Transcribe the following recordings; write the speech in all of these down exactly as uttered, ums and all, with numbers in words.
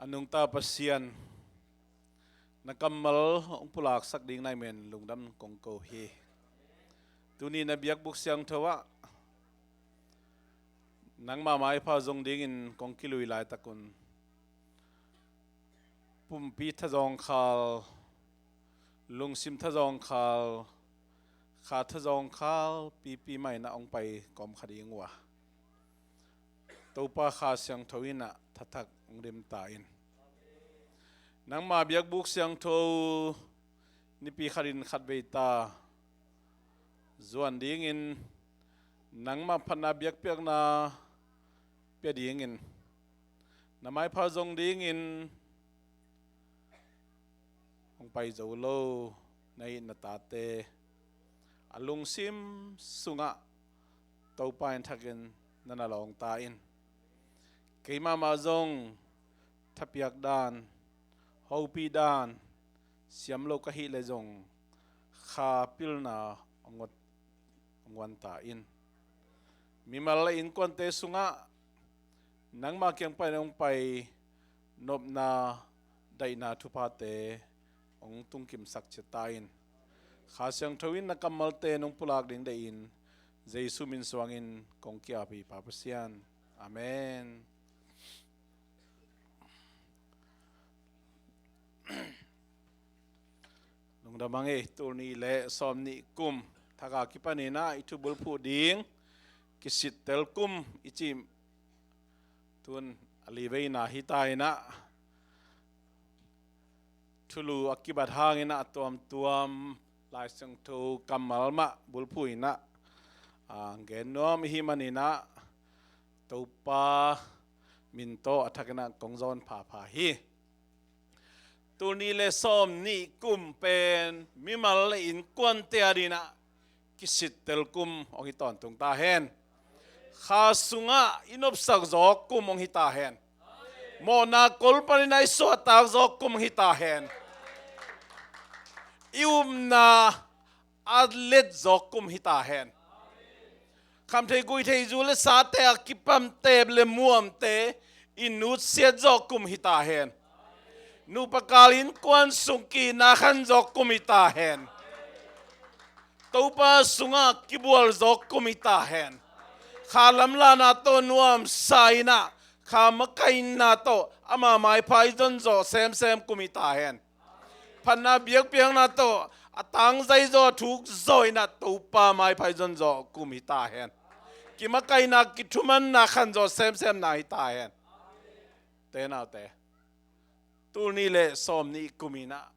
A nungta Pasian, na kammal hong pulaksak ding nai men lungdam kong ko hi. Tuni na biakbuk siangtho ah nangma maipha zong dingin kong kilui laitakun pumpi thazawngkhal, lungsim thazawngkhal, kha thazawngkhal pipi mah in ah hong pai kawm kha ding uh a, Topa Kha Siangtho in ah thathak hong dimta in. Nangma biakbuk siangtho nipi khatin khatvei ta zuan dingin, nangma phatna biakpiakna pia dingin, na maipha zong dingin hong pai zo lo na it na tate a lungsim sungah Topa in thakin na na lawngta in. Keimah mah zong thapiak dan, hopih dan siam lo ka hih leh zong kha pilna hong ot, hong wanta in. Mimal le innkuante sungah nangma kiang pan hong pai nopna, daihna thuphate hong tungkimsak ciat ta in. Kha Siangtho in na kammalte nong pulak ding deih in, Jesu min suangin kong ki-ap hi Pa Pasian. Amen. Lungdam hang ei, tul nih le sawm nih kum thak a kipanin ah i thubulphuh ding kisittel kum i cih tun a liveina hi ta in ah, thulu a kibat hangin ah a tuamtuam Lai Siangtho kammal mah bulphuh in ah, a, gen nuam i hih manin ah Topa min tawh a thakin ah kong zawn phapha hi. Tul nih le sawm nih kum pen mimal le innkuante adingin ah kisittel kum hong hi tawntung ta hen. Kha sungah i nopsak zawk kum hong hi ta hen. Mawhna kol panin ah i suahtak zawk kum hong hi ta hen. I upna a let zawk kum hong hi ta hen. Khamthei guihthei, zu le sate a kipan teep le muamte i nutsiat zawk kum hong hi ta hen. Nupa kal innkuan sung ki-itna khan zawk kum hong hi ta hen. Topa sungah kibual zawk kum hong hi ta hen. Kha lamlahna tawh nuamsa in ah, kha makaihna tawh ama maipha i zon zawh semsem kum hong hi ta hen. Phatna biakpiakna tawh a tangzai zawh, a thuk zawh in ah Topa maipha i zon zawh kum hong hi ta hen. Kimakaihna, kithumanna khan zawh semsemna hong hi ta hen. Te naute, tul nih le sawm nih kum in ah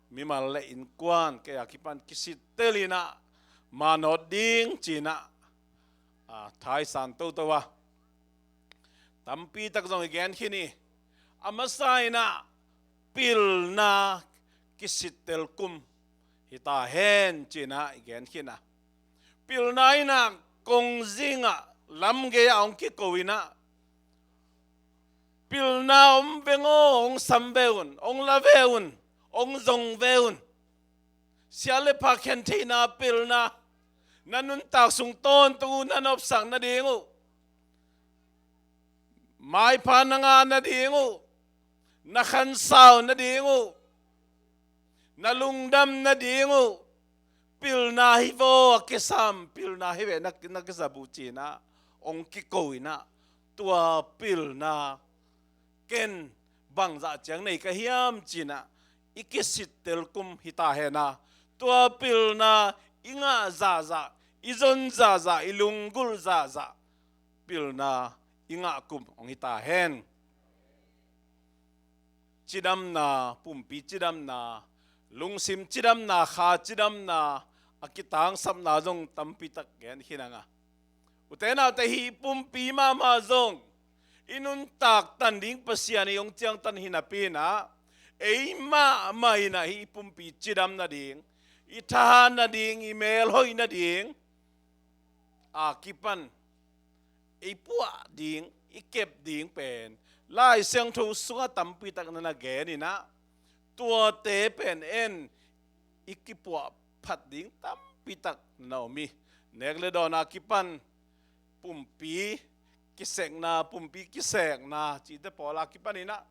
mimal le innkuan kei a kipan kisittel in ah manawt ding ci-in ah, a, thaisan toto a, tampi tak zong i gen khin hi. A masa in ah pilna kisittel kum hi ta hen ci-in ah i gen khin a, pilna in ah kongzing ah lamgei ah hong kiko in ah, pilna om veng aw, hong sam ve un, hong la ve un, hong zong ve un. Sia le pha khen theihna pilna, na nuntak sung tawntung uh na nopsak nading uh, maipha na ngah nading uh, na khansau nading uh, na lungdam nading uh, pilna hi ve aw, a kisam, pilna hi ve, na, na kisam uh ci-in ah hong kiko in ah, tua pilna ken bangzah ciang nei ka hiam ci-in ah i kisittel kum hi ta hen a, tua pilna i ngah zahzah, i zon zahzah, i lunggulh zahzah pilna i ngah kum hong hi ta hen. Cidamna, pumpi cidamna, lungsim cidamna, kha cidamna a kitangsapna zong tampi tak gen khin hang a, ute naute, hih pumpi mahmah zong i nuntak tan ding Pasian in hong ciangtan hi napi in ah, ei mahmah in ah hih pumpi cidam nading, i thahat nading, i melhoih nading a kipan ei puah ding, i kep ding pen Lai Siangtho sungah tampi tak na na gen in ah, tuate pen en i kipuah phat ding tampi tak na om hi. Nek le dawn a kipan pumpi kisekna, pumpi kisekna cihte pawl a kipan in ah,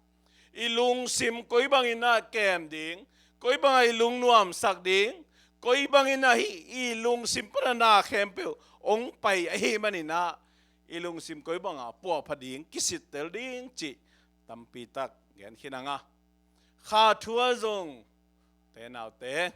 I lungsim koi bangin ah kem ding, koi bangah i lungnuamsak ding, koi bangin ah hih i lungsim pan a na khempeuh hong pai ahih manin ah i lungsim koi bangah puahpha ding, kisittel ding cih tampi tak gen khin hang a. Kha thu ah zong, te naute,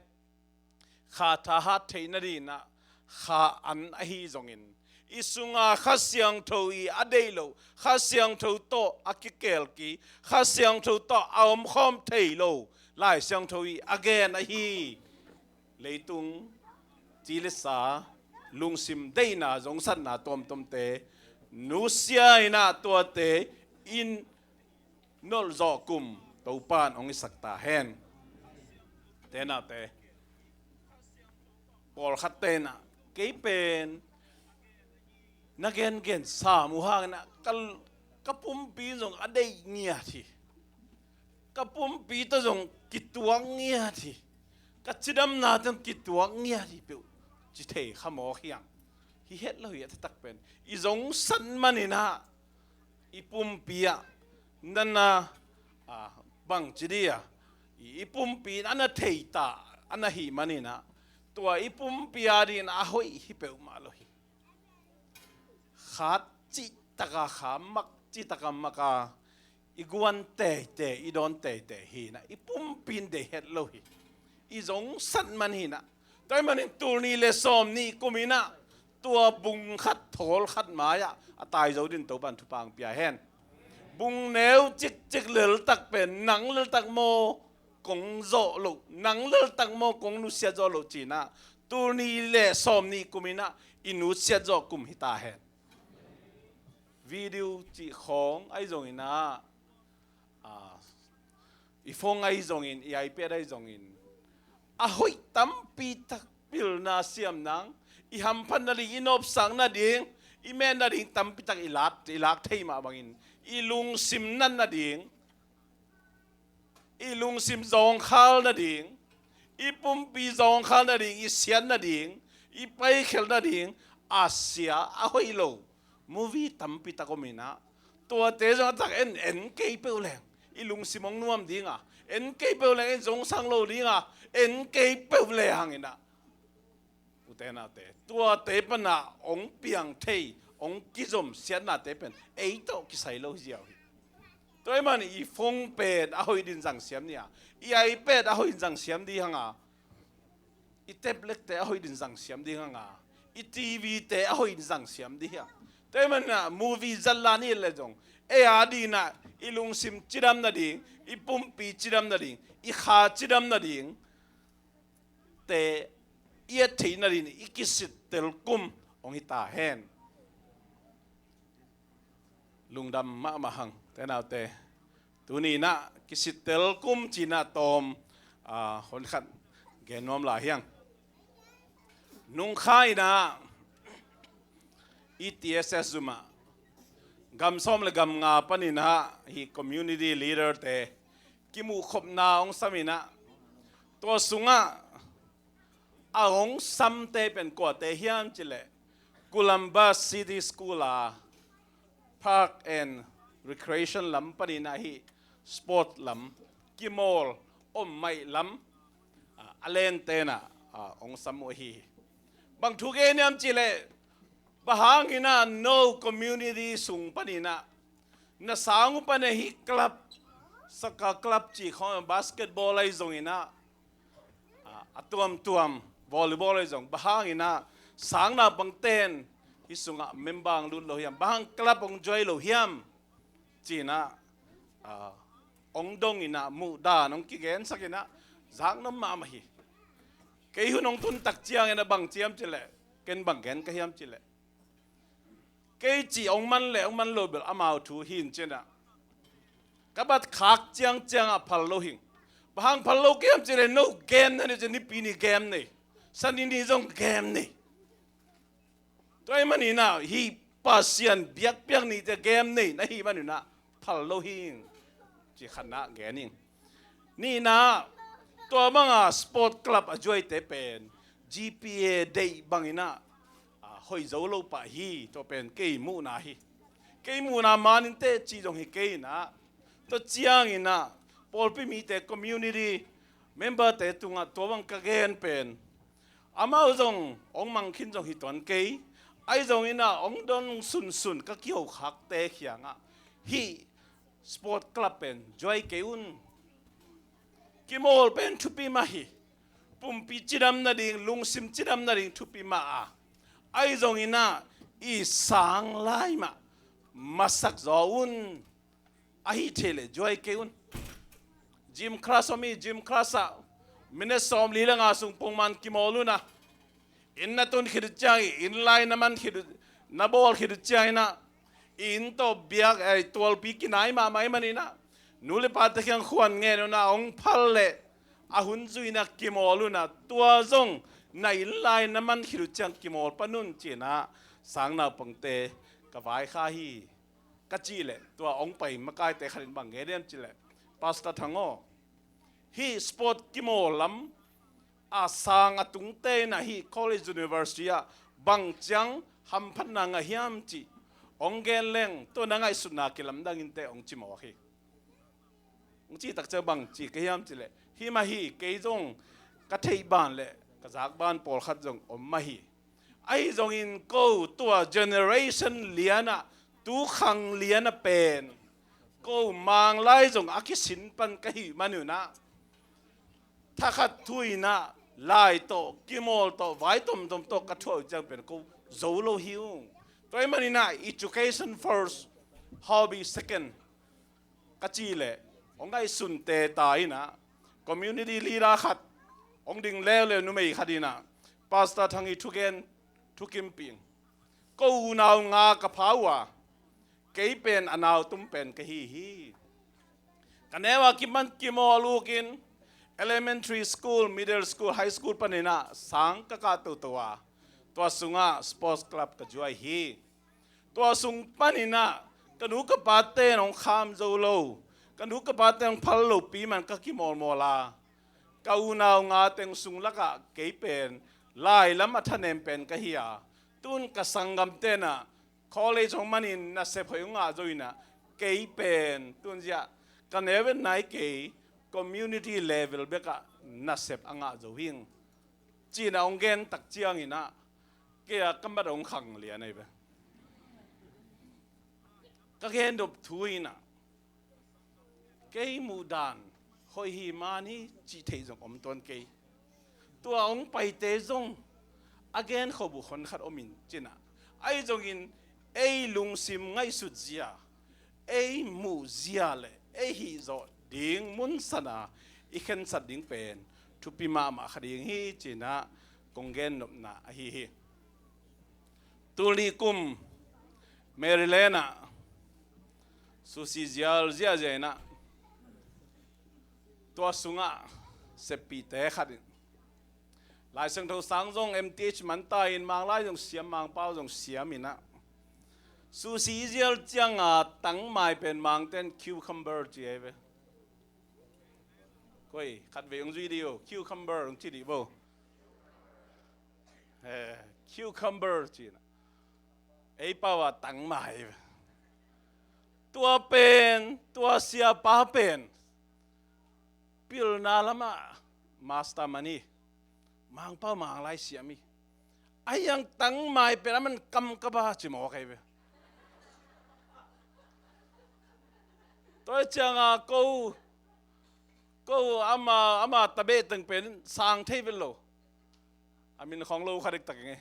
kha thahat theih nadingin ah kha an ahi zongin, i sunga Kha Siangtho i a deih loh, Kha Siangtho tawh a kikelki, Kha Siangtho tawh a omkhawm thei lo Lai Siangtho i a gen ahi leitung cilesa, lungsim deihna, zongsatna tuamtuamte nusia in ah tuate in nolh zawh kum Topa in hong hisak ta hen. Te naute, pawlkhatte in ah kei pen na gengen sam uh hangin ah ka, ka pumpi in zong a deih ngiat hi. Ka pumpi tawh zong kituak ngiat hi. Ka cidamna tawh zong kituak ngiat hi peuh ci thei kha mawk hi hang. Hi het lo hi a, taktak pen i zongsat manin ah i pumpi ah nana, a, bangci dih a, i, i pumpi in a na thei ta, a na hih manin ah tua i pumpi adingin a hoih hi peuhmah lo hi. Khat cih taka kha, mak cih taka mak a, i guan teitei, i dawn teitei hi in ah i pumpi in deih het lo hi. I zongsat man hi in ah. Tua ahih manin tul nih le sawm nih kum in ah tua bung khat, thawl khat mai-ah a tai zo dingin Topa in thupha hong pia hen. Bung neu cikcik leltak pen nang leltak maw kong zawh loh, nang leltak maw kong nusiat zawh loh ci in ah tul nih le sawm nih kum in ah i nusiat zawh kum hi ta hen. Video cih khawng ahi zongin ah, a, i phone ahi zongin, i iPad ahi zongin, a hoih tampi tak pilna siam nang, i hamphat nading, i nopsak nading, i met nading tampi tak i lak, i lak thei mah bangin, i lungsim nat nading, i lungsim zawngkhal nading, i pumpi zawngkhal nading, i siat nading, i paikhial nading a sia, a hoih lo movie tampi tak om in ah, tuate zong a tak en, en kei peuh leng i lungsim hong nuam ding a, en kei peuh leng i zongsang lo ding a, en kei peuh leng hang in ah, ute naute, tuate pan ah hong piang thei, hong kizom siatnate pen ei tawh kisai lo hi ziau hi. Tua ahih manin i phone pen a hoih dingin zang siam ni a, i iPad a hoih dingin zang siam dih hang a, i tablet te a hoih dingin zang siam dih hang a, i TV te a hoih dingin zang siam dih hang. Tua ahih manin ah movie zat la ni le zong, ei adingin ah i lungsim cidam nading, i pumpi cidam nading, i kha cidam nading te i et theih nadingin i kisittel kum hong hi ta hen. Lungdam mahmah hang, te naute. Tuni in ah kisittel kum ci in ah tawm, a, hon khat gen nuam lai hi hang. Nungkhai in ah E T S S zum ah gam sawm le gam nga panin ah hih community leader te kimuhkhopna hong sam in ah, tua sungah a hong samte pen kuate hiam cih leh, Columbus City School a Park and Recreation lam panin ah hih sport lam, kimawl om maih lam, a, a lente in ah, a, hong sam uh ahi hi. Bang thu gen hiam cih leh, bang hangin ah no community sung panin ah na sang uh pan ah hih club, soccer club cih khawng, basketball ahi zongin ah, a, a tuamtuam, volleyball ahi zong, bang hangin ah sang naupangte in hih sungah member hong lut lo hiam, bang hang club hong join lo hiam ci in ah, a, hong dong in ah, muhdan hong kigensak in ah, zaknop mahmah hi. Kei hun hong tun tak ciangin ah bang ci hiam cih leh, ken bang gen ka hiam cih leh, kei cih hong man leh hong man lo bel amau thu hi in ci in ah, ka bat khak ciangciang ah phal lo hing. Bang hang phal lo ka hiam cih leh, no game na nei ci, Nipi ni game nei, Sani ni zong game nei. Tua ahih manin ah hih Pasian biakpiak nite game nei na hih manin ah phal lo hing ci khatna gen ing. Nihna, tua banga sport club a jointe pen G P A deih bangin ah, a, hoih zo lo pah hi, tua pen kei muhna hi. Kei muhna manin teh cih zong hi kei in ah, tua ciangin ah pawlpi mite, community member-te tungah tua bang ka gen pen, amau zong hong mang khin zong hi tuan kei. Ahi zongin ah hong don sunsun ka kiho khakte kiangah hih sport club pen join kei un. Kimawl pen thupi mah hi. Pumpi cidam nading, lungsim cidam nading thupi mah a, ahi zongin ah i sang lai mah masak zaw un. Ahi thei leh join kei un. Gym class om hi, gym class ah minute sawmli le nga sung pongman kimawl un a, inn na tun khit uh ciang, i inn lai na man khit uh, na bawl khit uh ciangin ah, i inn tawh biak, eh, tualpi kinai mahmah ahih manin ah, nu le pate kiang khuan ngen un a, hong phal leh a hun zui-in ah kimawl un a, tua zong na inn lai na man khit uh ciang kimawl pan un ci-in ah sang naupangte ka vaikhak hi. Ka cih leh tua hong pai makaite khat in bang gen hiam cih leh, Pastor Thang aw, hih sport kimawl lam a sang a tungte in ah hih college, university ah bang ciang hamphatna ngah hiam cih hong gen leng, tua na ngaihsutna kilamdang inteh, hong ci mawk hi. Hong cih tak ciang bang ci ka hiam cih leh, hih mah hi, kei zong ka theih ban le ka zak ban pawlkhat zong om mah hi. Ahi zongin ko tua generation lian ah, tu khang lian ah pen ko Mang lai zong a kisin pan ka hih man un ah, thakhat thu-in ah, lai tawh, kimawl tawh, vai tomtom tawh ka thuak uh ciang pen ko zo lo hi ung. Tua ahih manin ah education first, hobby second ka cih leh, hong ngaihsun teta in ah, community leader khat hong ding leuleu, numei khat in ah, Pastor Thang i thugen thukimpih ing. Ko unau nga ka pha uh a, kei pen a nautum pen ka hi hi. Ka neu a kipan kimawl ukin elementary school, middle school, high school panin ah sang ka kah toto a, tua sungah sports club ka join hi. Tua sung panin ah ka nu ka pate in hong kham zo lo, ka nu ka pate in hong phal lopi man ka kimawlmawl a, ka unau nga teng sung lakah kei pen lai lam a thanem pen ka hi a, tun ka sanggamte in ah college hong manin nasep hoih hong ngah zo in ah, kei pen tun ziah ka neu vet nai kei, community level bekah nasep a ngah zo hi ing, ci-in ah hong gen tak ciangin ah kei a ka mat hong khang lian ahi ve. Ka gen nop thu in ah, kei muhdan hoih hi man hi cih theih zong om tuan kei. Tua hong paite zong a gen khop uh honkhat om in cin ah, ahi zongin ei lungsim ngaihsut zia, ei muh zia le ei hih zawh ding mun san a i khensat ding pen thupi mahmah kha ding hi, ci-in ah kong gen nopna ahi hi. Tul nih kum Maryland ah sushi zial ziahziah in ah, tua sungah seppihte khat in, Lai Siangtho sang zong M T H man ta in, Mang lai zong siam, Mangpau zong siam in ah, sushi zial ciang a tangmai pen Mangte'n cucumber ci ahi ve. Koi khatvei hong zui dih o, cucumber hong ci dih bo. Eh, cucumber ci-in ah, ei pau a tangmai. Tua pen, tua siapa pen pilna lamah master man hi. Mangpau Mang lai siam hi. Ahi zong tangmai pen a man kamkaba ci mawk ahi ve. Tua ciang a ko, ko ama, ama tabeh teng pen sang thei vet lo. A min khawng lo kha dektak ing e.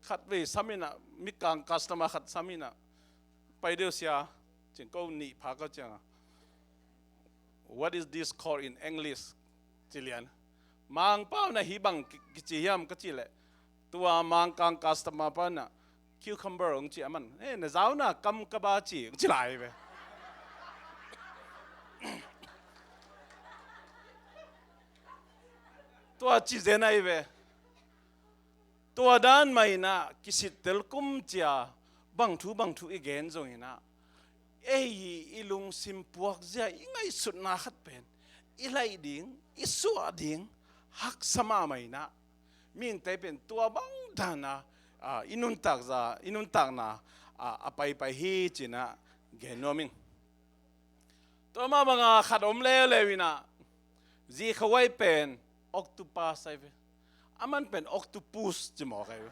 Khatvei sam in ah, Mikang customer khat sam in ah, pai deuh sia, ci-in ko nih pha ka ciang a, "What is this called in English?" ci lian. Mangpau in ah hih bang ki, kici hiam ka cih leh, tua Mangkang customer pa in ah, "Cucumber hong ci a man." "Eh, na zauna kamkaba ci," hong ci lai ve. Tua ci zen ahi ve. Tua dan mah in ah kisittel kum cia bang thu bang thu i gen zongin ah, ei i lungsim puak zia, i ngaihsutna khat pen i laih ding, i suah ding haksa mahmah in ah, mihingte pen tua bang dan a, a, i nuntak za, i nuntakna, a, a paipai hi, ci-in ah gen nuam ing. Tua mah banga khat om leuleu inah, zi khuai pen octopus ai ve. Aman pen octopus ci mawk ai ve.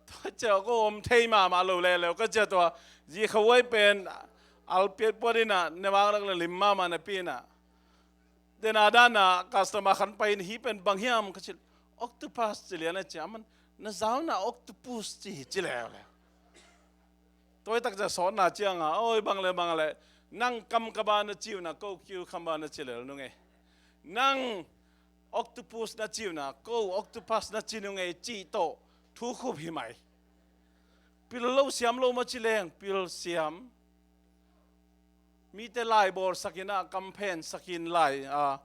Tua cia ko om thei mahmah lo leuleu ka cia tua zi khuai pen alpiat puat inah ne vang lak le lim mahmah napi inah, dena dana customer khan pai in, hi pen bang hiam ka cih, octopus ci lian a cia, aman na zauna octopus ci hi ci leuleu. Tua i takcia sawtna cianga, oi, bang le bang le, nang kam ka ba na ciuna ko cucumber na ci lel nung e, nang octopus na ciuna ko octopus na ci nung e, cih tawh thu khup hi mai. Pil lo siam lo maw ci leng, pil siam. Mite lai bawlsak inah, kamphen sakin lai a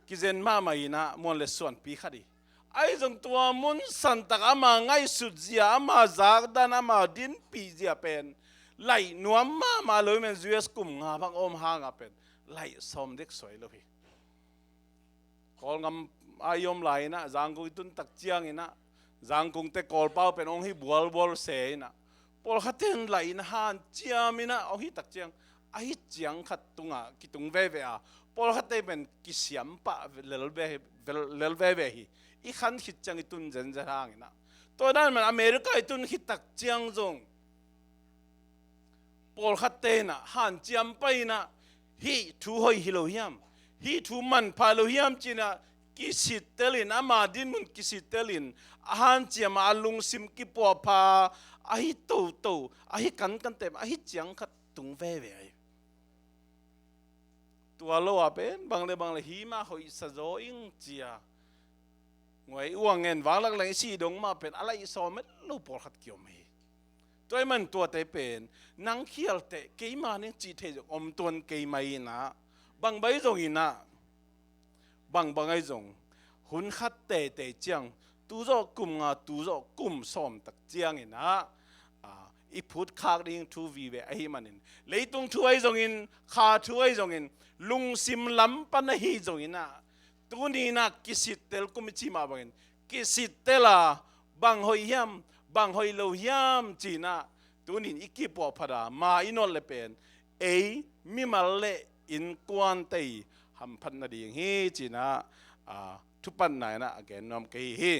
kizen mahmah inah muan le suanpi khat hi. Ahi zong tua mun santak ama ngaihsut zia, ama zakdan, ama dinpih zia pen laih nuam mahmah lo hi men, U S kum nga bang om hanga pen laih sawm dek suai lo hi. Kawlngam a i om lai inah, Zangkong i tun tak ciang inah, Zangkong te Kawlpau pen hong hi bualbual se inah, pawlkhatte in laih inah hanciam inah hong hi tak ciang, ahi ciang khat tungah kitung veve a, pawlkhatte pen kisiam pah lel ve, lel veve hi. I khan khit ciang i tun zenzen hang inah, tua dan man America i tun khit tak ciang zong pawlkhatte inah hanciam pai inah, hih thu hoih hi lo hiam, hih thu manpha lo hiam ci inah kisittel in, ama dinmun kisittel in, a hanciam a, a lungsim kipuahpha, ahi toto, ahi kankan te, ahi ciang khat tung veve ai. Tua lo a pen bang le bang le hi mah hoihsa zaw ing cia, nguai uang ngen vanglak leng i sih dong mah pen a laih sawm met lo pawlkhat kiom hi. Tua i man tuate pen nang khial teh keima ning cih thei zong om tuan kei mai inah, bang bai zong inah, bang bang ahi zong hun khat teitei ciang, tu zawh kum nga, tu zawh kum sawm tak ciang inah, a, i phutkhak ding thu vive ahi manin, leitung thu ahi zongin, kha thu ahi zongin, lungsim lam pan ahi zong inah, tuni inah kisittel kum i cih mah bangin, kisittel a, bang hoih hiam, bang hoih lo hiam ci inah, tunin i kipuahphat a, ma i nawt le pen ei mimal le innkuante i hamphat nading hi ci inah, a, thupatna inah a gen nuam ka hi hi.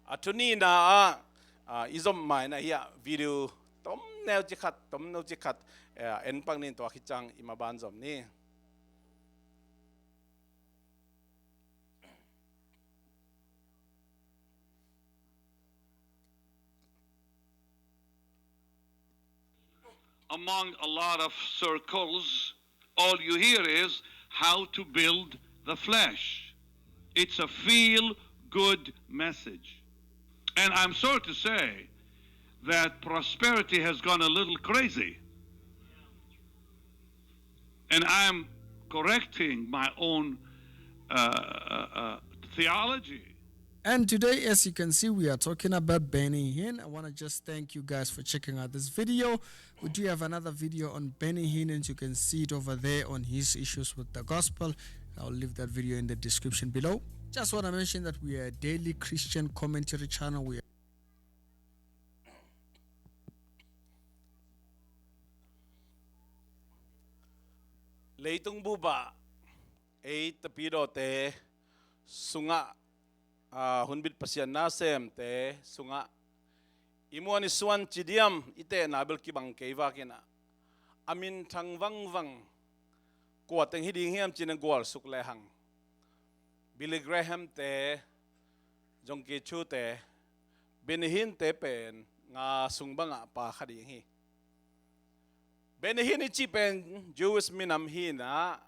A thu nihna ah, a, i zom ma inah hiah video tomneu ci khat, tomneu ci khat, eh, en pak nin, tua khit ciang i maban zom ni. Among a lot of circles, all you hear is how to build the flesh. It's a feel-good message. And I'm sorry to say that prosperity has gone a little crazy. And I'm correcting my own, uh, uh, uh, theology. And today, as you can see, we are talking about Benny Hinn. I wanna just thank you guys for checking out this video. We do have another video on Benny Hinn, and you can see it over there on his issues with the gospel. I'll leave that video in the description below. Just wanna mention that we are a daily Christian commentary channel. We are Leitung bup ah ei tapidawte sungah, aa, hunbit Pasian nasemte sungah i muan i suan ci diam, i tehna bel kibang kei vak inah, a minthang vangvang kua teng hi ding hiam ci-in a gualsuk lehang, Billy Graham te, John K. Chu te, Benny Hinn te pen nga sung bangah pa kha ding hi. Benny Hinn i cih pen Jewish minam hi inah,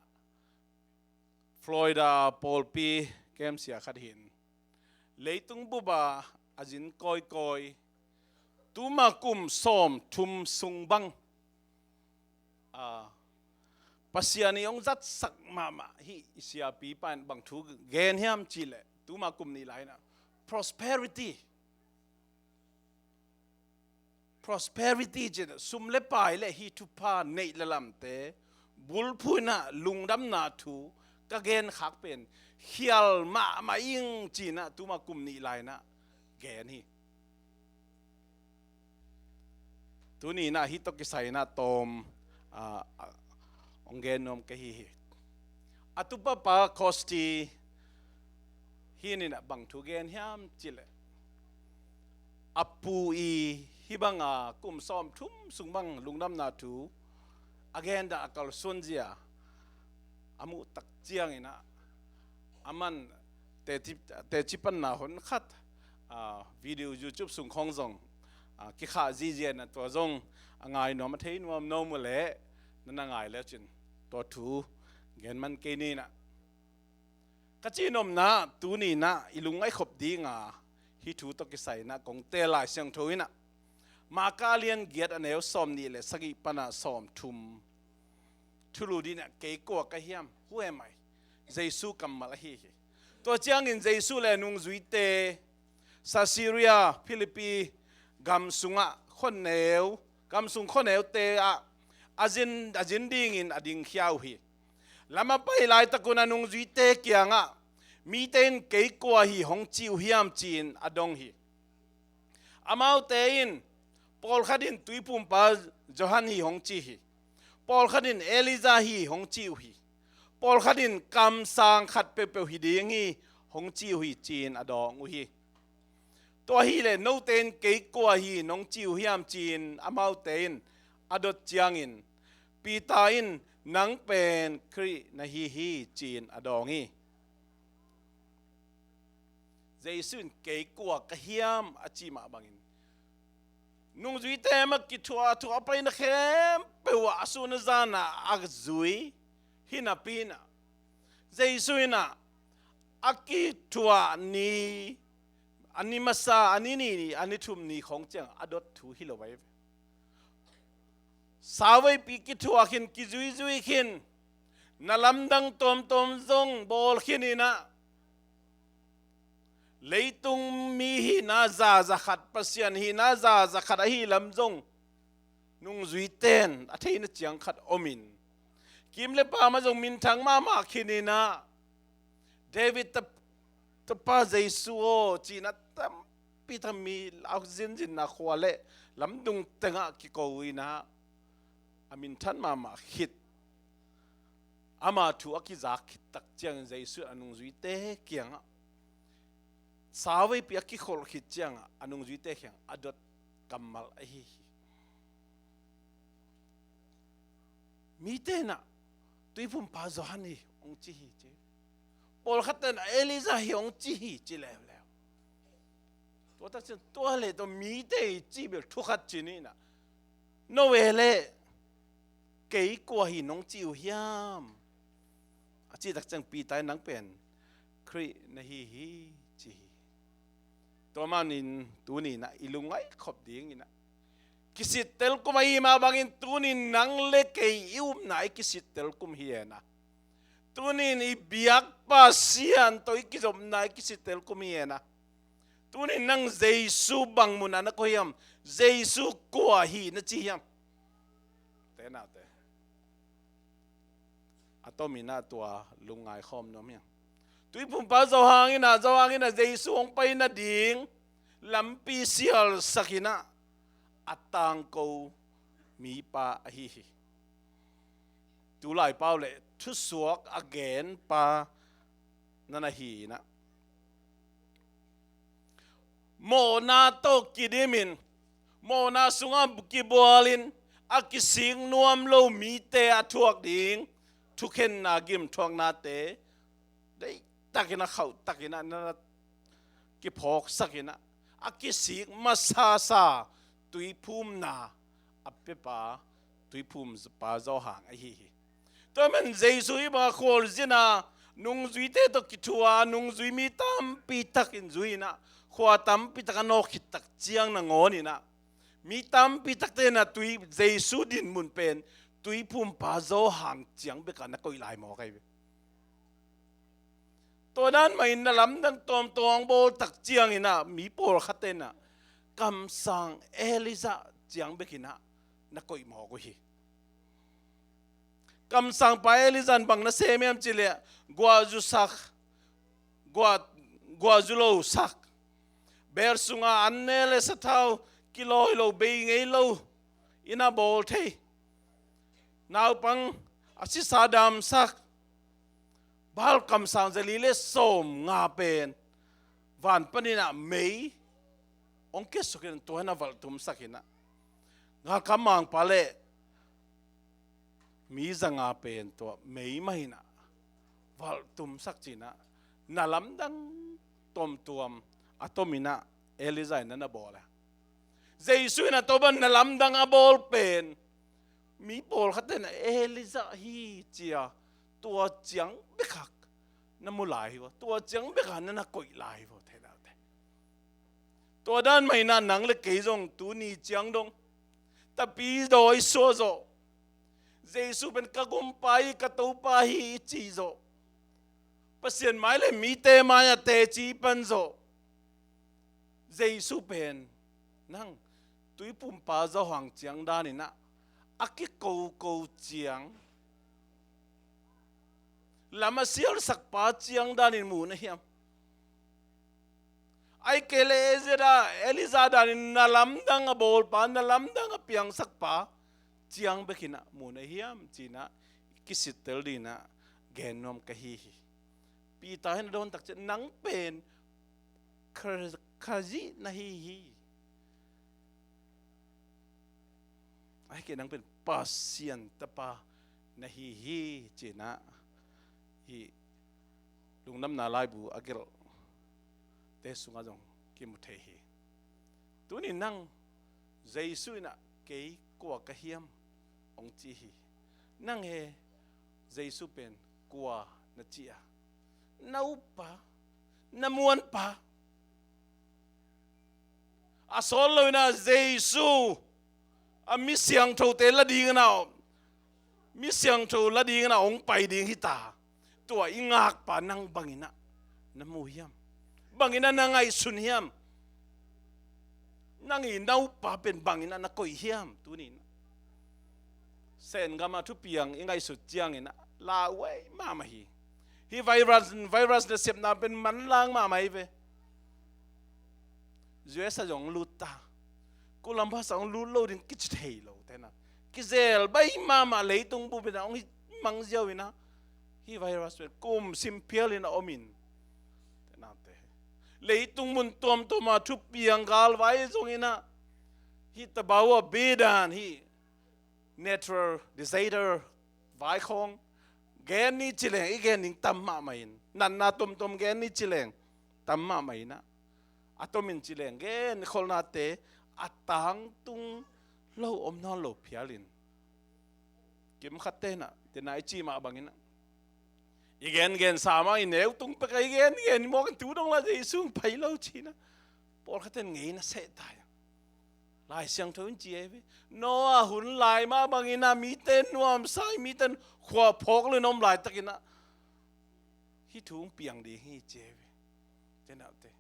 Florida pawlpi kemsia khat hi in, leitung bup ah a zin kawikawi, tuma kum sawmthum sung bang, a, Pasian in hong zatsak mahmah hih i siapipa in bang thu gen hiam cih leh, tuma kum nih lai inah prosperity, prosperity ci-in, sum le pai le hih thupha neih le lamte bulphuh inah lungdamna thu ka genkhak pen khial mahmah ing ci-in ah tuma kum nih lai inah gen hi. Tuni inah hih tawh kisai inah tawm ah, ah, hong gen nuam ka hi hi. A tupapa Costi hi in ah bang thu gen hiam cih leh, a pu i hih banga kum sawmthum sung bang lungdamna thu a gen dah a kalsuan zia a muh tak ciangin ah, aman teci, teci panna hon khat, ah, video YouTube sung khawng zong, ah, kikhah zizia in ah tua zong a ngai nuam a thei nuam nuam uh leh na na ngai le cin tua thu gen man kei ni in ah. Ka cihnopna tuni in ah i lungngaih khop dinga hih thu tawh kisai in ah kong teel Lai Siangtho in ah, Marka lian giat a neu sawmnih le sagih pana sawmthum. Thulu ding in ah kei kua ka hiam, who am I? Jesu kammal ahi hi. Tua ciangin Jesu le nungzuite Caesarea Philippi gam sungah khuaneu, gam sung khuaneute ah a zin, a zin dingin a dingkhia uh hi. Lam a pai laitakun a nungzuite kiangah mite in kei kua hi hong ci uh hiam ci-in a dong hi. Amaute in pawlkhat in Tuiphumpa Johan hi hong ci hi. Pawlkhat in Elijah hi hong ci uh hi. Pawlkhat in kamsang khat peuhpeuh hi ding hi hong ci uh hi ci-in a dawng uh hi. Tua hileh note in kei kua hi nong ci uh hiam ci-in amaute in a dot ciangin Peter in nang pen Khrih na hi hi ci-in a dawng hi. Jesu in kei kua ka hiam a cih mah bangin nungzuite mah kithuah thuah a paina khempeuh ah a sun a zan ah a zui hi napi in ah Jesu in ah a kithuah ni, a ni masa, a ni nih, a ni thum ni khawng ciang a dot thu hi lo mai ve. Saveipih kithuah khin, kizuizui khin, na lamdang tuamtuam zong bawl khin in ah leitung mi hihna zaza khat, Pasian hihna zaza khat ahi lam zong nungzuite in a theihna ciang khat om in, kim le pam ah zong minthang mahmah khin in ah David ta, tapa Jesu aw ci-in ah tampi tak mi a zinzinna khua le lamdung tengah kiko in ah a minthan mahmah khit. Ama thu a kizak khit tak ciangin Jesu a nungzuite kiangah, saveipih a kikholh khit ciangah a nungzuite kiangah a dot kammal ahi hi. Mite in ah Tuiphumpa Johan hi hong ci hi ci. Pawlkhat in ah Elijah hi hong ci hi ci leuleu. Tua tak ciang tua le tua mite i cih bel thu khat ci ni in ah, no ve le kei kua hi nong ci uh hiam a cih tak ciang Peter in nang pen Khrih na hi hi ci hi. Tua manin tuni in ah i lungngaih khop ding in ah kisittel kum ahi mah bangin tuni in nang le kei i upna i kisittel kum hi e na. Tuni in i biak Pasian tawh i kizopna i kisittel kum hi e na. Tuni in nang Jesu bang mun ah na koih hiam? Jesu kua hi na ci hiam? Te naute, a tom in ah tua lungngai khawm nuam hiam? Tuiphumpa Johan in ah, Johan in ah Jesu hong pai nading lampi sialsak in ah a tangko mipa ahi hi. Tulai pau le thusuak a genpa na na hi in ah, mawhna tawh kidimin, mawhna sungah kibualin a kisik nuam lo mite a thuak ding thukhenna gimthuaknate deihtakin a khauhtakin ah na kiphawksak in ah a kisik masasa tuiphumna a piapa Tuiphumpa Johan ahi hi. Tua man Jesu hih banga khualzin a nungzuite tawh kithuah a nungzui mi tampi takin zui in ah khua tampi tak a nawk khit tak ciang nangawn in ah mi tampi takte in ah tui, Jesu dinmun pen Tuiphumpa Johan ciang bek ah na koih lai mawk ahi ve. Tua dan mah in na lamdang tuamtuam bawl tak ciangin ah mi pawlkhat in ah kamsang Elijah ciang bek in ah na koih mawk uh hi. Kamsangpa Elijah in bang na sem hiam cih leh guahzu sak, guah, guahzu lo sak, bel sungah an ne le sathau kilawi lo, bei ngei lo in ah bawl thei. naupang a sisa damsak, Baal kamsang zali le sawm nga pen van paninah mei hong kiasukin tua hinah valhtumsak hinah, galkap mangpa le mi za nga pen tua mei mah hinah valhtumsak cinah, na lamdang tomtuam a tominah Elijah in na bawl a. Jesu in a toban na lamdang a bawl pen mi pawlkhat in Elijah hi cia tua ciang bekah na mu lai hi vo, tua ciang bekah na na koih lai hi vo, thei naute. Tua dan mahinah nang le kei zong tuni ciang dong tapi dawi sua zawh, Jesu pen ka gumpa hi, ka Topa hi i cih zawh, Pasian mai le mite mai-ah teci pan zawh, Jesu pen nang tuipumpa Johan ciang daninah a kikoko ciang lam a sialsakpa ciang danin mu na hiam? Ai kei le Ezra, Elijah danin na lamdang a bawlpa, na lamdang a piangsakpa ciang bekinah mu na hiam cinah kisittel dinah gen nuam ka hi hi. Peter hin a dawn takciah nang pen Khazih na hi hi. Ai kei nang pen Pasian tapa na hi hi cinah hi Lungdamna laibu a gelhte sungah zong kimu thei hi. Tuni nang Jesu inah kei kua ka hiam hong ci hi. Nang he Jesu pen kua na ci a? Na upa, na muanpa. A sawt lo inah Jesu a mi siangthote la dingin a om, mi siangtho la dingin a hong pai ding hita. Tua i ngakpa nang banginah na mu hiam? Banginah na ngaihsun hiam? Nang i na upa pen banginah na koih hiam? Tuninah Sengam a thupiang i ngaihsut cianginah lauhuai mahmah hi. Hi virus, virus nasepna pen manlang mahmah hi ve. U S a zong lutta, Columbus a hong lut lo ding kici thei lo tena, kizel bai mahmah, leitung bupinah hong hi mangziau inah hi virus pen kum sim phialin a omin. Tenate leitung mun tuamtuama thupiang galvai zonginah hi tabau a bidan hi natural disaster vaikhawng gen ni cileng i gen ding tam mahmah in, natna tomtom gen ni cileng tam mahmah inah a tomin cileng gen kholnate a tangtung lo om nawn lo phialin kimkhat tenah tena i cih mah banginah i gengen sa mah i neu tung pek a i gengen i mawk in tu dong la Jesu pai lo cinah pawlkhaten ngeina seh tai a. Lai Siangtho in ci ei ve. Noah hun lai mah banginah mite nuamsa i mite khua phawk lo in om laitakinah hi thu hong piang ding hi ci ei ve. Tenate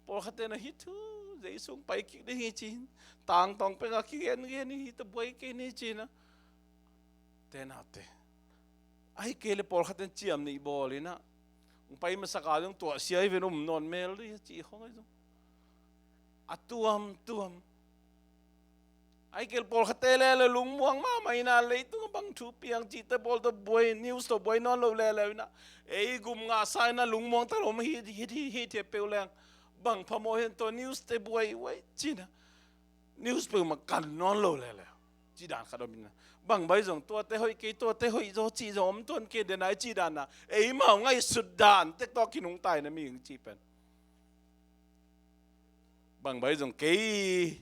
pawlkhatenah hi thu Jesu hong pai kik ding hi cin tangtawng pek a kigengen hi ta buai kei ni cinah tenate. Ai kei le pawlkhaten ciam nih bawl inah hong pai masak a zong tuahsia hi ven um nawn mel dih a cih khong ahi zong a tuamtuam. Ai kei le pawlkhatte lele lungmuang mahmah inah leitung a bang thu piang cihte bawl tawh buai, news tawh buai nawn lo lele inah ei gum ngahsa inah lungmuang ta lo mah hi hi hi hi thia peuh leng bang phamawh hen tawh news te buai uai cinah news peuhmah kan nawn lo lele. Ci dan khat om inah bang bai zong tuate hoih kei, tuate hoih zaw cih zong om tuan kei dena i ci danah eimau ngaihsut dan tek tawh kinungta inah mihing cih pen bang bai zong kei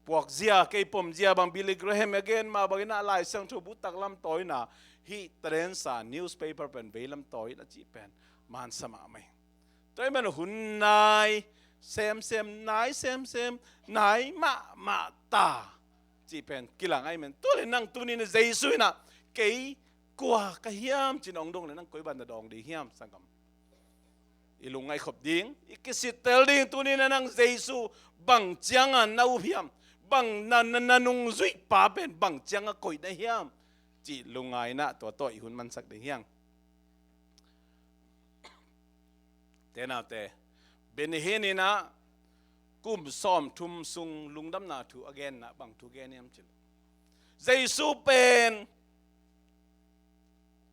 puakzia, kei pomzia bang Billy Graham a gen mah banginah Lai Siangtho bu taklam tawina hi tadensa newspaper pen veilam tawina cih pen mansa mahmah hi. Tua ahih man hun nai semsem, nai semsem, nai mahmah ta cih pen kilang ahih man tua le nang tuni na Jesu inah kei kua ka hiam cin hong dong le nang koi ban na dawng ding hiam sanggam? I lungngaih khop ding, i kisittel ding tuni na nang Jesu bang cianga na up hiam? Bang na, na, na nungzuihpa pen bang cianga koih na hiam? Cih lungngaihna tua tawh i hun mansak ding hiang. Tenaute, Benny Hinn inah kum sawmthum sung lungdamna thu a genna bang thu gen hiam cih leh Jesu pen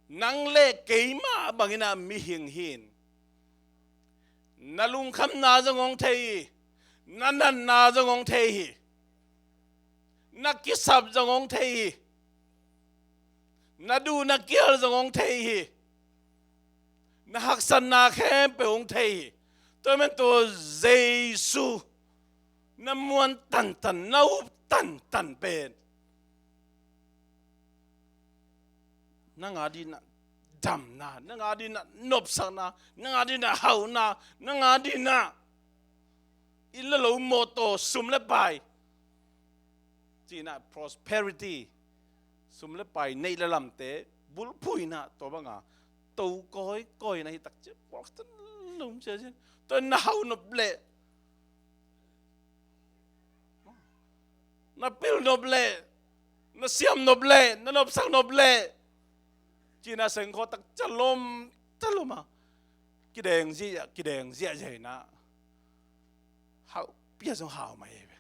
Nang le keimah bangin ah mihing hi in, na lungkhamna zong hong thei hi, na natna zong hong thei hi, na kisap zong hong thei hi, na duh na kial zong hong thei hi, na haksatna khempeuh hong thei hi. Tua ahih manin tua Jesu na muan tantan, na up tantan pen nang adingin ah damna, nang adingin ah nopsakna, nang adingin ah hauhna, nang adingin ah inn le lo, mawtaw, sum le pai cih in ah, prosperity, sum le pai, neih le lamte bulphuh in ah, tua banga to kawikawi na hi tak ciang, puak tan lum cia ciang, tua na hau nop leh, na pil nop leh, na siam nop leh, na nopsak nop leh cih in ah sengkhawh tak ciang lom ta lom a, kideng ziahziah, kideng ziahziah in ah, hau pia zong hau mai hi ve.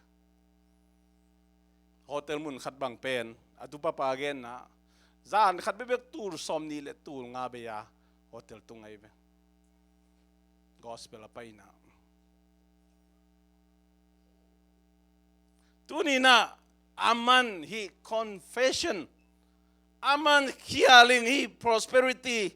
Hotel mun khat bang pen, a tupapa genna, zan khat bekbek tul sawmnih le tul nga bei a hotel tung ahi ve. Gospel a pai in ah, tuni in ah aman hih confession, aman khial in hih prosperity,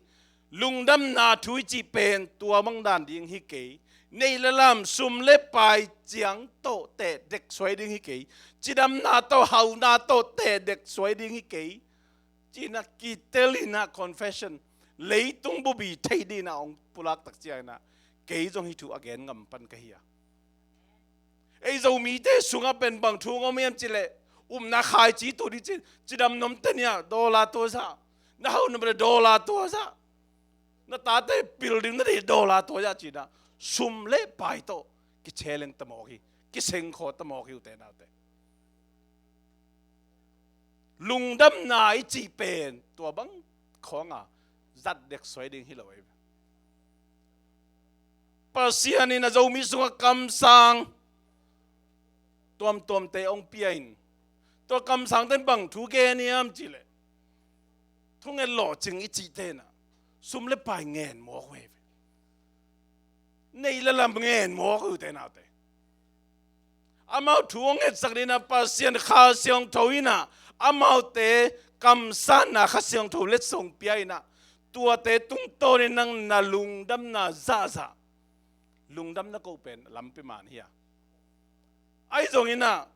lungdamna thu i cih pen tua bang dan ding hi kei. Neih le lam, sum le pai ciang tawh tehdek suai ding hi kei. Cidamna tawh, hauhna tawh tehdek suai ding hi kei, ci-in ah kitel in ah, confession, leitung bup i theih dingin ah hong pulak tak ciangin ah, kei zong hih thu a gen ngam pan ka hi a. Ei Zomite sungah pen bang thu hong om hiam cih leh, upna khaici tuh ding ci, cidam nop teh ni a, dollar tua zah. Na hau nop leh dollar tua zah. Na tate pil ding na deih, dollar tua zah, ci-in ah sum le pai tawh kichallenge ta mawk hi, kisengkhawh ta mawk hi, ute naute. Lungdamna i cih pen tua bang khawng a zat dek suai ding hi lo hi. Pasian in a Zomi sungah kamsang tuamtuamte hong pia in, tua kamsangte in bang thu gen hiam cih leh, thunget lawhcing i cihte in ah sum le pai ngen mawk uh hi ve. Neih le lam ngen mawk uh, ute naute. Amau thu hong ngetsak dingin ah Pasian Kha Siangtho in ah amaute kamsanna Kha Siangtho letsong pia in ah, tuate tungtawnin nang na lungdamna zahzah, lungdam na koh pen lampi man hi a. Ahi zongin ah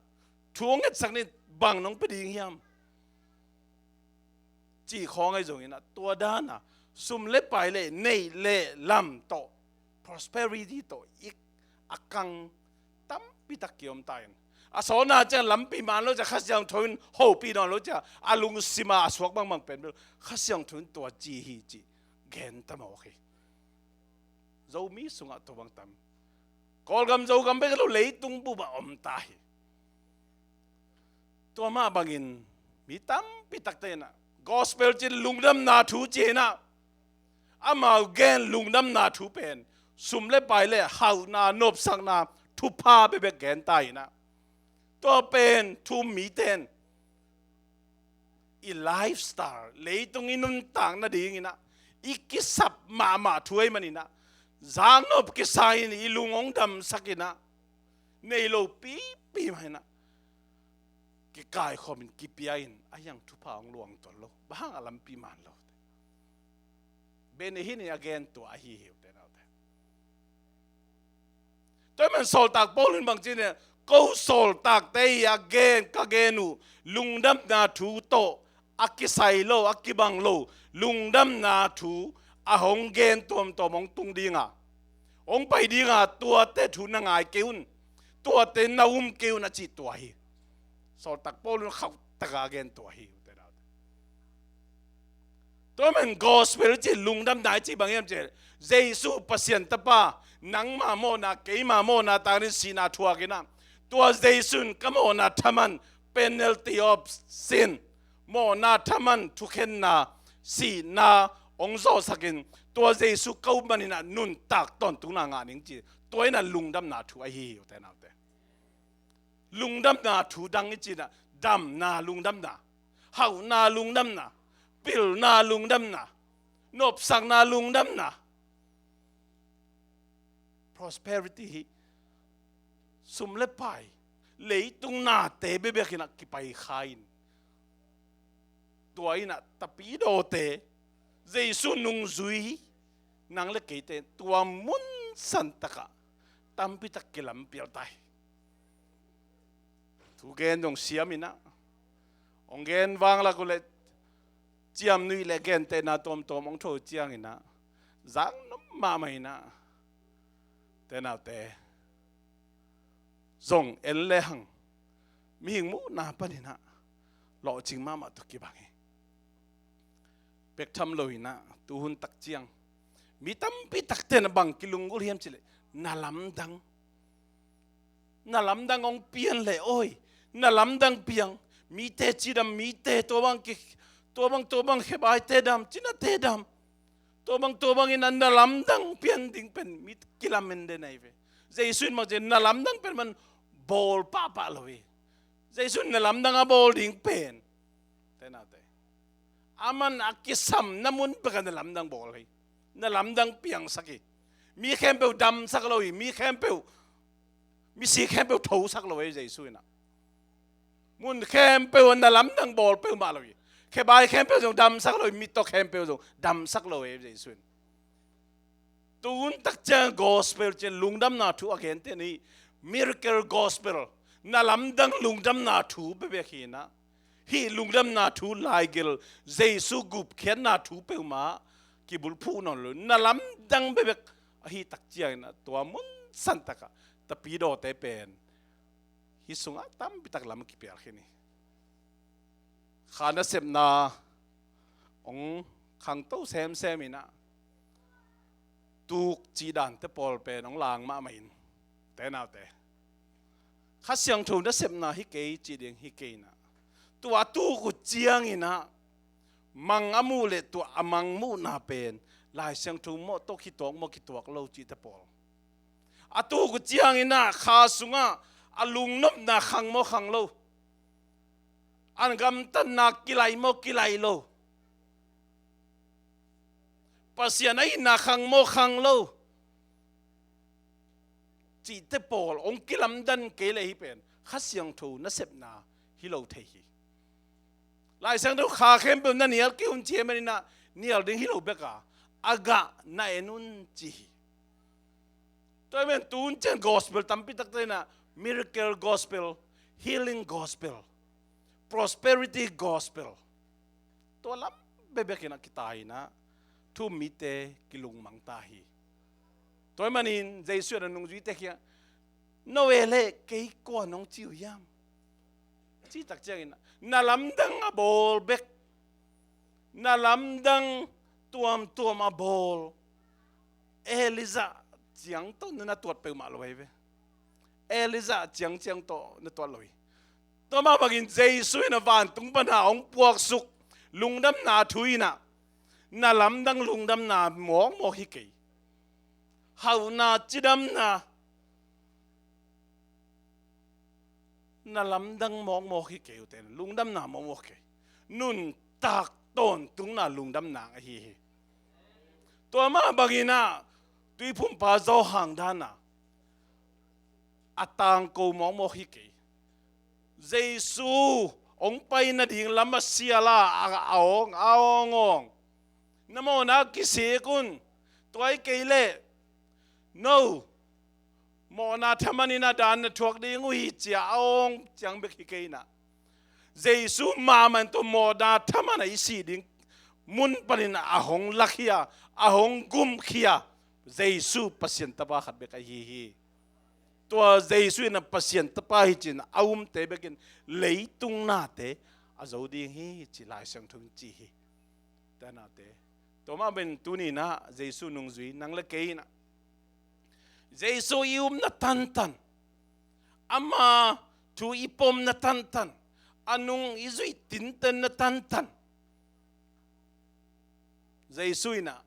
thu hong ngetsak dingin bang nong pia ding hiam cih khawng ahi zongin ah, tua dan a sum le pai le neih le lam tawh, prosperity tawh i a kang tampi tak kiom ta in, a sawtna ciang lampi man lo ciang Kha Siangtho in hopih nawn lo ciang a lungsim a a suak bangbang pen bel Kha Siangtho in tua ci hi cih gen ta mawk hi. Zomi sungah tua bang tam. Kawlgam Zogam bek lo, leitung bup ah om ta hi. Tua mah bangin mi tampi takte in ah gospel ci-in, lungdamna thu ci-in ah, amau gen lungdamna thu pen sum le pai le hauhna, nopsakna, thupha bekbek gen ta in ah, tua pen thu-um mite in i lifestyle, leitung i nuntak nadingin ah i kisap mahmah thu ahih manin ah, zaknop kisa in i lung hong damsak in ah, nei lo pipi mah in ah kikaikhawm in, kipia in, a hiang thupha hong luang tuan lo, bang hang a lampi man lo. Benny Hinn in a gen tua ahi hi, ute naute. Tua ahih manin sawltak Paul in bang ci hiam, ko sawltakte i a gen, ka gen uh lungdamna thu tawh a kisai lo, a kibang lo lungdamna thu a hong gen tuamtuam hong tung ding a, hong pai ding a, tuate thu na ngai kei un, tuate na um kei un, a cih tua hi. Sawltak Paul in khauh tak a a gen tua hi. Tua ahih manin gospel cih, lungdamna i cih bang hiam cih leh, Jesu Pasian Tapa, nangma mawhna, keima mawhna tangin sihna thuak in ah, tua Jesu in ka mawhna thaman, penalty of sin, mawhna thaman, thukhenna, sihna hong zawhsak in, tua Jesu ka up manin ah nuntak tawntungna ngah ning ci, tua in ah lungdamna thu ahi hi, ute naute. Lungdamna thu dang i cih in ah, damna lungdamna, hauhna lungdamna, pilna lungdamna, Nopsakna, lungdamna, prosperity hi. Sum le pai, leitung nate bekbek in ah kipai kha in, tua in ah tapidawte, Jesu nungzui nang le keite tua mun santak ah tampitak kilampial ta hi. Thugen zong siam in ah, hong gen vanglak uh leh ciamnuih le gentehna tuamtuam hong tho ciangin ah, zak nop mahmah in ah, te naute, zong en le hang, mihing muhna panin ah lawhcing mahmah tawh kibang hi. Bek tham lo in ah, tuhun tak ciang mi tampi takte na bang kilunggulh hiam cih leh, na lamdang, na lamdang hong pian leh, oi, na lamdang piang, mite cidam, mite tua bang ki, tua bang, tua bang, khebaite dam, cinate dam, tua bang, tua bang in ah na lamdang pian ding pen mi kilamen den ahi ve. Jesu in bang ci, na lamdang pen man bawl pahpah lo hi. Jesu in na lamdang a bawl ding pen, te naute, aman a kisamna mun pek ah na lamdang bawl hi. Na lamdang piangsak hi. Mi khempeuh damsak lo hi. Mi khempeuh, misi khempeuh thosak lo hi Jesu in ah. Mun khempeuh ah na lamdang bawl peuhmah lo hi. Khebai khempeuh zong damsak lo hi. Mittaw khempeuh zong damsak lo hi Jesu in. Tuhun tak ciang gospel cih lungdamna thu a gentehna hi. Miracle gospel, na lamdang lungdamna thu bekbek hi in ah, hih lungdamna thu laigel, Jesu gupkhiatna thu peuhmah kibulphuh nawn lo, na lamdang bekbek ahi tak ciangin ah, tua mun santak ah tapidawte pen hih sungah tampitak lam kipial khin hi. Kha nasepna hong khangto semsem in ah, tuk cih dante pawl pen hong lang mahmah in, te naute, Kha Siangtho nasepna hi kei cih ding hi kei in ah, tua a tuk uh ciangin ah mang a muh leh tua a mang muhna pen Lai Siangtho mawh tawh kituak maw, kituak lo cihte pawl, a tuk uh ciangin ah kha sungah a lungnopna khang maw, khang lo, a gamtatna kilai maw, kilai lo, Pasian a itna khang maw, khang lo, cihte pawl hong kilamdan kei leh hih pen Kha Siangtho nasepna hi lo thei hi. Lai Siangtho kha khempeuh na nial kei un ci hi manin ah, nial ding hi lo bek a, a gah na en un ci hi. Tua ahih manin tuhun ciang gospel tampi takte in ah, miracle gospel, healing gospel, prosperity gospel, tua lam bekbek in ah kitai in ah, thu-um mite kilungmang ta hi. Tua ahih manin Jesu in a nungzuite kiangah, "No ve leh kei kua nong ci uh hiam?" Cih tak ciangin ah, na lamdang a bawl bek, na lamdang tuamtuam a bawl Elijah ciang tawh na tuat peuhmah lo ahi ve. Elijah ciangciang tawh na tuat lo hi. Tua mah bangin Jesu in a vantung pan a hong puaksuk lungdamna thu in ah, na lamdang lungdamna mawkmawk hi kei. Hauhna, cidamna, na lamdang mawkmawk hi kei uh teh, lungdamna mawkmawk kei. Nuntak tawntungna lungdamna ahi hi. Tua mah bangin ah Tuiphumpa Johan dan a, a tangko mawkmawk hi kei. Jesu hong pai nading lam a sial a, a, a awng, a awng awng. Na mawhna kisik un, tua hi kei leh no mawhna thaman in a daan na thuak ding uh hi, ci a a awng ciang bek hi kei in ah, Jesu mahmah in tua mawhna thaman a i sih ding mun panin a hong lakhia, a hong gumkhia Jesu Pasian Tapa khat bek ahi hi. Tua Jesu in a Pasian Tapa hi ci-in a umte bekin leitung nate a zo ding hi ci Lai Siangtho in ci hi. Te naute, tua mah bangin tuni in ah Jesu nungzui nang le kei in ah, Jesu i upna tantan, ama thu i pomna tantan, a nung i zuih tintenna tantan, Jesu in ah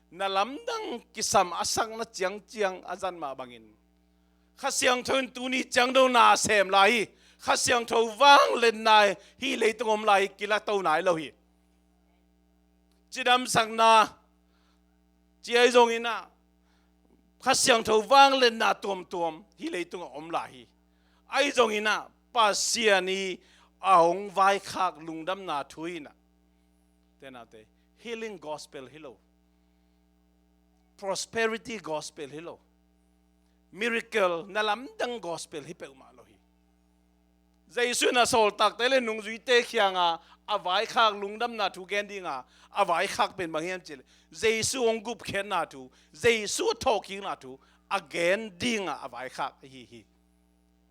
na lamdang kisam a sakna ciangciang a zat mah bangin, Kha Siangtho in tuni ciang do na sem lai hi. Kha Siangtho vangliatna hih leitung om lai hi, kilato nai lo hi. Cidamsakna, Tua ahi zongin ah Kha Siangtho vangliatna tuamtuam hih leitungah om lai hi. Ahi zongin ah Pasian i a hong vaikhak lungdamna thu in ah, te naute, healing gospel hi lo, prosperity gospel hi lo, miracle, na lamdang gospel hi peuhmah lo hi. Jesu in a sawltakte le nungzuite kiangah a vaikhak lungdamna thu gen dingah a vaikhak pen bang hiam cih leh, Jesu hong gupkhiatna thu, Jesu a thawhkikna thu a gen dingah a vaikhak ahi hi.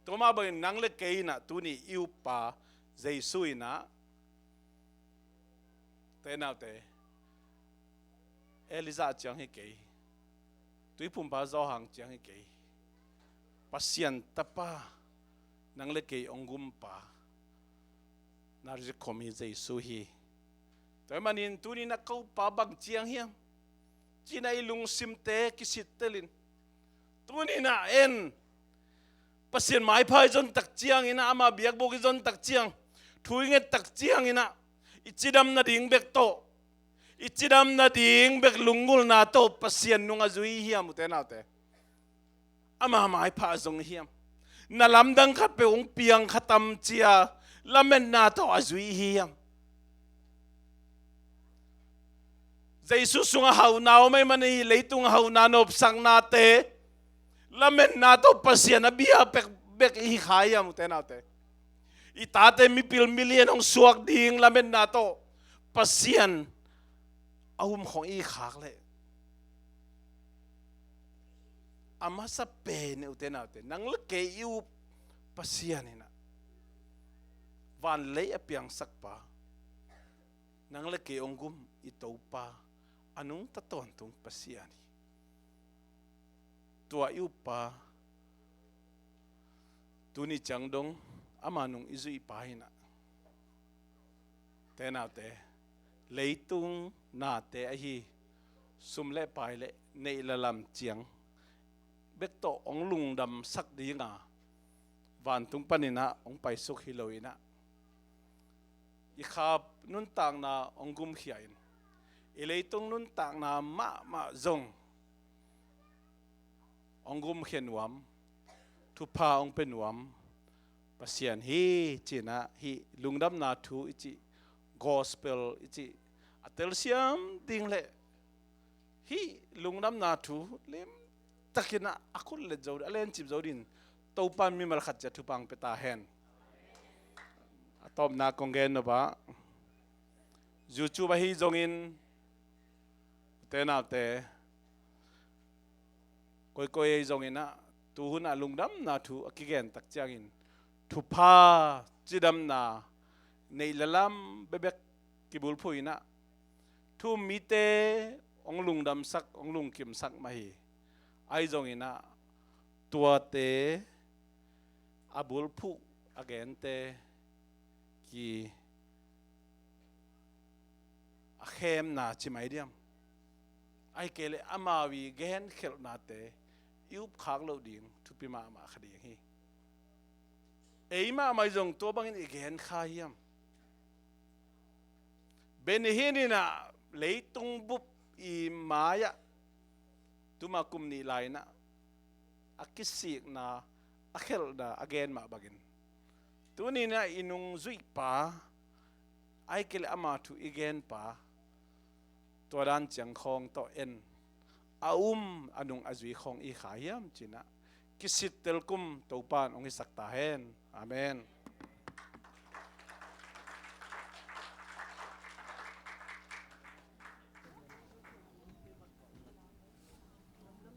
Tua mah bangin nang le kei in ah tuni i uppa Jesu in ah, te naute, Elijah ciang hi kei, Tuiphumpa Johan ciang hi kei, Pasian Tapa, nang le kei hong gumpa, Nazareth khua mi Jesu hi. Tua ahih manin tuni in ah ka uppa bang ciang hiam ci-in ah i lungsimte kisittelin, tuni in ah en, Pasian maipha i zon tak ciangin ah, ama biakbuk i zon tak ciang, thu i nget tak ciangin ah, i cidam nading bek tawh, i cidam nading bek lunggulhna tawh Pasian nung a zui hiam, ute naute? Ama maipha a zong hiam? Na lamdang khat peuh hong piang kha tam ci-a lametna tawh a zui hiam? Jesu sungah hauhna om ahih manin hih leitung hauhna nopsaknate lametna tawh Pasian a bia pek bek i hi kha hiam, ute naute? I tate mipil milian hong suak ding lametna tawh Pasian a um khong i hi khak leh, a masa pen, ute naute, nang le kei i up Pasian in ah, van lei a piangsakpa, nang le kei hong gum i Topa, a nungta tawntung Pasian hi. Tua i uppa, tuni ciang dong ama nung i zuihpa in ah, te naute, leitung nate ahi sum le pai le neih le lam ciang bek tawh hong lungdamsak dinga vantung panin ah hong paisuk hi lo in ah, i kha nuntakna hong gumkhia in, i leitung nuntakna mahmah zong hong gumkhia nuam, thupha hong pia nuam Pasian hi ci-in ah, hih lungdamna thu i cih, gospel i cih, a telsiam ding le hih lungdamna thu limtakin ah a khut let zo, a lencip zo dingin Topa in mimal khat ciat thupha hong pia ta hen. A tawpna kong gen nop ah, YouTube ahi zongin, ute naute, koikoi ahi zongin ah, tuhun ah lungdamna thu a kigen tak ciangin thupha, cidamna, neih le lam bekbek kibulphuh in ah, thu-um mite hong lungdamsak, hong lungkimsak mah hi. Ahi zongin ah, tuate a bulphuh, a gente ki a khemna ci mai diam, ahih kei leh amau i genkhelhnate i upkhak loh ding thupi mahmah kha ding hi. Ei mahmah zong tua bangin i gen kha hiam? Benny Hinn in ah leitung bup i mai-ah tuma kum nih lai in ah a kisikna, a khelhna a gen mah bangin, tuni in ah i nungzuihpa, ahih kei leh ama thu i genpa, tua dan ciang khawng tawh en, a um a nung a zui khawng i hi kha hiam ci-in ah kisittel kum Topa in hong hisak ta hen. Amen.